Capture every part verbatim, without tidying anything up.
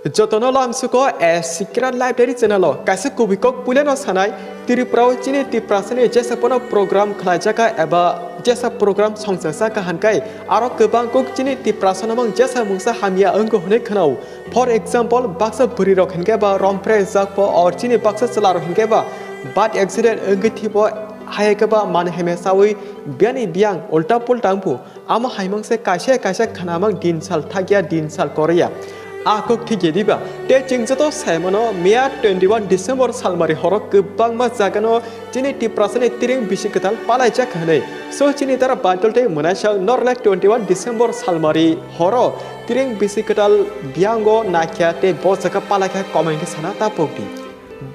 Jotono lamsuko a secret library channel o kaisa kubui kok puilano sanai. Tripura o chini Tiprasani jesa pono program khlaijaka eba jesa program songchajaka hankai aro kwbang kok chini Tiprasano mang jesa mungsa hamya wngo hwnwi khwnao. For example, baksa bwrwi rok hinkhe ba rompre jakpo or chini baksa chwla rok hinkhe ba bad accident wngwi thibo, hai khe ba man heme sawi biyani biyang ulta pulta wngphu. Amo haimang se kaisa kaisa khnamang din sal thakya din sal korya. A kok thik ya diba? Te chwng joto saimano miya twenty one December salmari horo kwbangma jagano chini Tiprasani tiring bisi kwtal palaijak hwnwi. So chini dara Badol tei Mwnaisa norle twenty one December salmari horo tiring bisi kwtal biyango naikha tei bo jaga palaikha comment khe sana ta pokdi.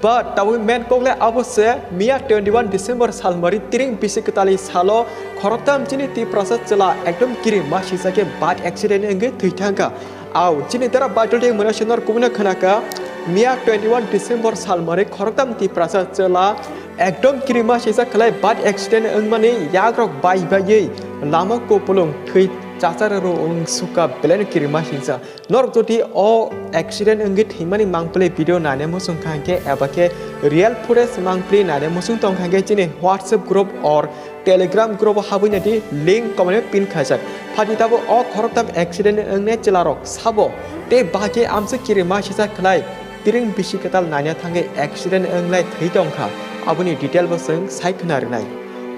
But tabuk main kok le abo se miya twenty one December salmari tiring bisi kwtalni salo khoroktham chini Tiprasa chwla ekdom kiring ma sisa khe bad accident wngwi thwi thangkha. Au chini dara Badol tei Mwnaisa nor kubuna khnakha miya twenty one December salmari khoroktham Tiprasa chwla ekdom kiring ma sisa khlai bad accident wngmani yagrok bai baiwi lama kupulung thwi chachara ro wng sukha belai no kiring ma sisa. Norok jodi o accident wngwi thwimani mangpili video naina muchung kha hinkhe eba khe real footage mangpili naina muchung tong kha hinkhe chini WhatsApp group or Telegram group o habwi naidi, link comment o pin khaijak. Phati tabuk o khoroktham accident wngnai chwlarok sabo tei bahai khe amswk kiring ma sisa khlai tiring bisi kwtal naina thangwi accident wnglai thwi tong kha, aboni detail bo chwng sai khna rwnai.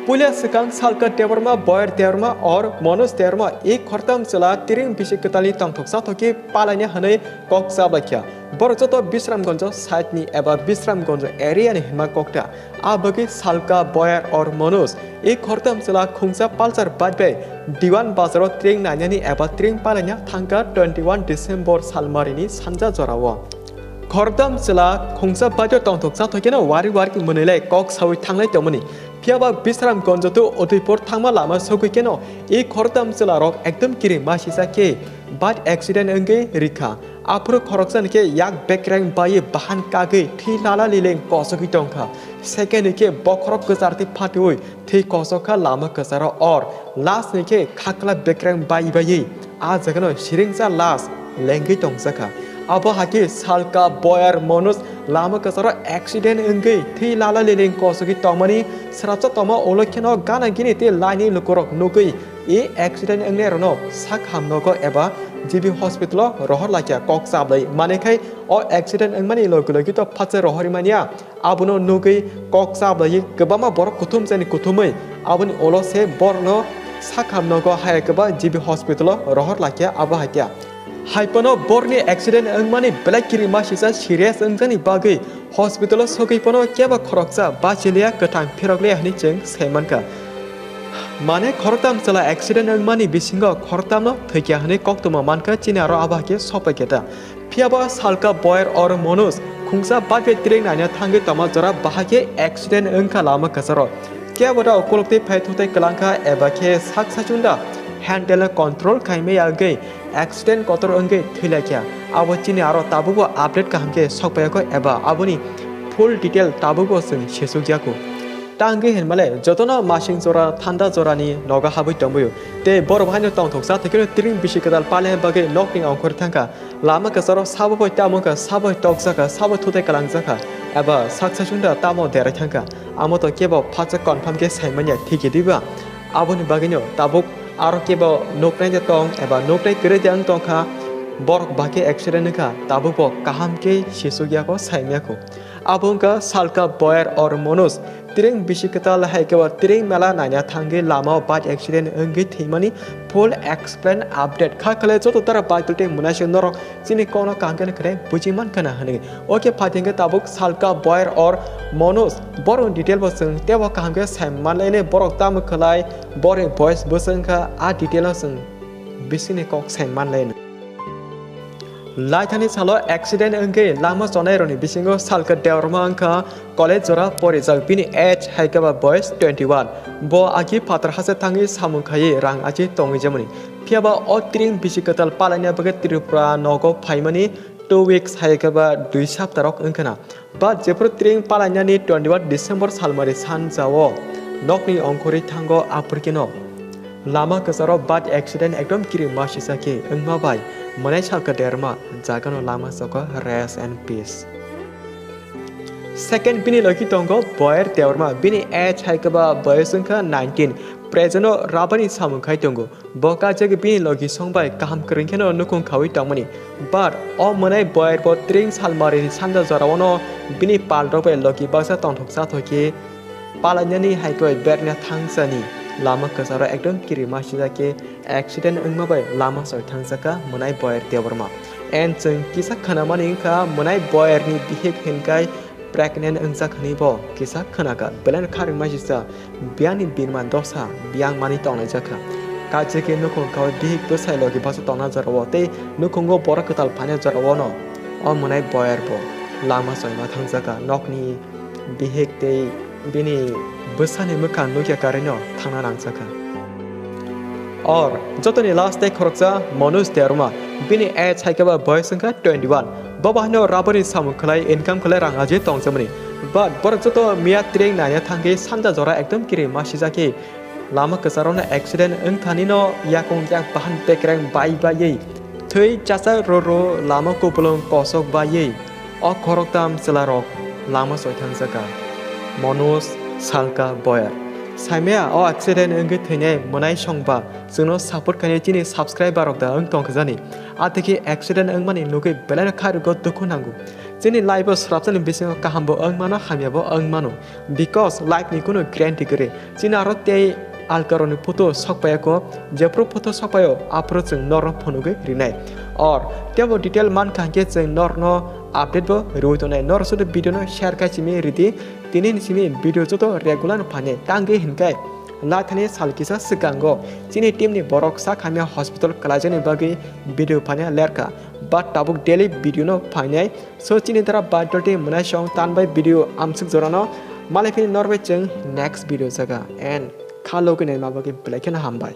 Puila swkang Salka Debbarma, Boyar Debbarma or Manoj Debbarma, e khoroktham chwla tiring bisi kwtalni tongthok chathokhe palaina hwnwi kok chablai kha. Borok joto Bisramganj side ni eba Bisramganj area ni hwnma kokta. A bagwi Salka, Boyar or Manoj, e khoroktham chwla khungsa Pulsar bike bai Diwan bazaro tiring nainani eba tiring palaina thangkha twenty one December salmarini sanja jorao. Khoroktham chwla khungsa bike tongthok chathokeno wari wari mwnwilai kok sawi thanglai tongmani. Phiyaba Bisramganj to Udaipur thangma lama sogwi keno e khoroktham chwlarok ekdom kiring ma sisa khe bad accident wngwi rikha. Aphuru khoroksa ni khe yak bekreng bai bahan kagwi thwi lala lileng kosogwi tongkha. Second ni khe bokhorok kwchar twi phatiwi thwi kosokha lama kwcharo or last ni khe khakla bekreng bai baiwi a jagano siringsa last lengwi tongjakha. Abo hai khe Salka, Boyar, Manoj lama kwcharo accident wngwi thwi lala lileng kosogwi tongmani srapsa tongma ulo kheno gana gini tei laini lukurok nugwi e accident wngnairokno sak hamnogo eba G B hospital o rohor laikha kok chablai. Mane khai o accident wngmani logi logi to phatsa rohorwi manya. Abono nugwi kok chablaiwi kwbangma borok kuthum chani kuthumwi aboni ulo se borokno sak hamnogo hai kwba G B hospital o rohor laikha abo hai khe. Hai phano borni accident wngmani belai kiring ma sisa serious wngjani bagwi hospital o sogwi phano kebo khoroksa bachiliya kwthang phirokliya hwnwi chwng sai mankha. Mane khoroktham chwla accident wngmani bisingo khoroktham no thwikya hwnwi koktwma mankha chini aro abo hai khe sopai khe ta. Phiyaba Salka Boyar or Manoj khungsa bike bai tiring naina thangwi tongma jora bahai khe accident wngkha lama kwcharo. Kebo da ukulok twi phai thutai kwlangkha eba khe sak sachunda handle no control khaimaya wngwi accident kotor wngwi thwilaikha. Abo chini aro tabukbo update kaham khe sokpaiyakhwk eba aboni full detail tabukbo chwng sesukyakhwk. Tangwi hinmale jotono masing jora thanda jorani nogo habwi tongboio. Tei borok haino tongthok chathokeno tiring bisi kwtal palaina bagwi nokni ongkhorwi thangkha. Lama kwcharo sabo bai tamo wngkha, sabo bai tokjakha, sabo thutai kwlangjakha, eba sak sachunda tamo derai thangkha. Amo to kebo phatsa confirm khe saimanya thik diba? Aboni bagwino tabuk aro kebo nuknai de tong eba nuknai kwrwi de wng tongkha, borok bahai khe accident wngkha, tabukbo kaham khe sisukya kho, saimya kho. Abo wngkha Salka Boyar or Manoj. Tiring bisi kwtal hai khe bo tiring mela naina thangwi lamao bike accident wngwi thwimani full explain update kha khlai joto dara bike tei mwnaising norok chini kokno kaham khe khre buji mankha na hwnwi. Oke, phaidi hwnkhe tabuk Salka Boyar or Manoj borokni detail bo chwng teibo kaham khe sai manlainai, borok tamo khlai borokni voice bwswk wngkha a detail o chwng bisingni kok sai manlainai. Laithani salo accident wngwi lama chonairokni bisingo Salka Debbarma wngkha college jora porijak, bini age hai khe ba boyes twenty one. Bo agi phatar hase thangwi samung khaiwi rang achi tongwi jemani. Phiyaba o tiring bisi kwtal palaina bagwi Tripura nogo phaimani two weeks hai khe ba dui saptarok wngkhana. But jephuru tiring palainani twenty one December salmari sanjao nokni ongkhorwi thango aphuru kheno Lama kwcharo but accident ekdom kiri masisa khe wngma bai mwnai salka derma jagano lama soko rest and peace. Second bini logi tongo Boyer Debbarma, bini age hai khe ba boyos wngkha nineteen, present o rubber ni samung khai tongo. Bo kajagwi bini logi song bai kaham kwrwng kheno nukhung khaui tongmani. But o mwnai Boyer bo tring salmari ni sanja jorao no bini pal rok bai logi baksa tongthok chathok khe palainani hai khe berna thangsani lama kwcharo ekdom kiri masijak khe accident wngma bai lama soi thangjakha mwnai Boyer Debbarma. And chwng kisa khwnamani wngkha mwnai Boyer ni bihik hinkai pregnant wngjak hwnwi bo kisa khwnakha. Belai no kharwi masisa biyangni birma dosa biyang mani tonglaijak kha. Kajagwi nukhung khaui bihik bwsai logi baksa tongna jorao tei nukhungo borok kwtal phaina jorao no o mwnai Boyer bo lama soima thangjakha. Nokni bihik tei bini bwsani mwkhang nukya karino thangna nangjakha. Or jotoni last tei khoroksa Manoj Debbarma, bini age hai khe ba boyos wngkha twenty one. Bo bahai no rubber ni samung khlai income khlai rang aji tongjakmani. But borok joto miya tring naina thangwi sanja jora ekdom kiri masijak khe lama kwcharo no accident wngthani no yakung yak bahan bekreng bai baiwi thwi chachak roro lama kupulung kosok baiwi o khoroktam chwlarok lama soi thangjakha. Manoj, Salka, Boyer. Saimaya o accident wngwi thwinai mwnai songba chwngno support khainai chini subscriber rok da wng tongkha jani. Atwkhe accident wngmani nugwi belai no khairokgo dukhu nango. Chini life o swrapsani bisingo kahambo wng mano, hamyabo wng mano. Because life ni kunu guarantee kwrwi. Chini aro tei alkaroni photo sokpaiya ko, jephru photo sokpaio aphuru chwng norok phunugwi rinai. Or teibo detail mankha hinkhe chwng norokno update bo rwi tongnai. Norok sudu video no share khai simi ridi, tini ni simi video joto regular phainai. Tangwi hinkai lathani sal kisa swkango chini team ni borok sak hamya hospital kwlaijakni bagwi video phaina lerkha. But tabuk daily video no phainai. So chini dara baidoti mwnai song tan bai video amsuk jorano malai phini norbai chwng next video jaga and kha logwi naima bagwi belai kheno hambai.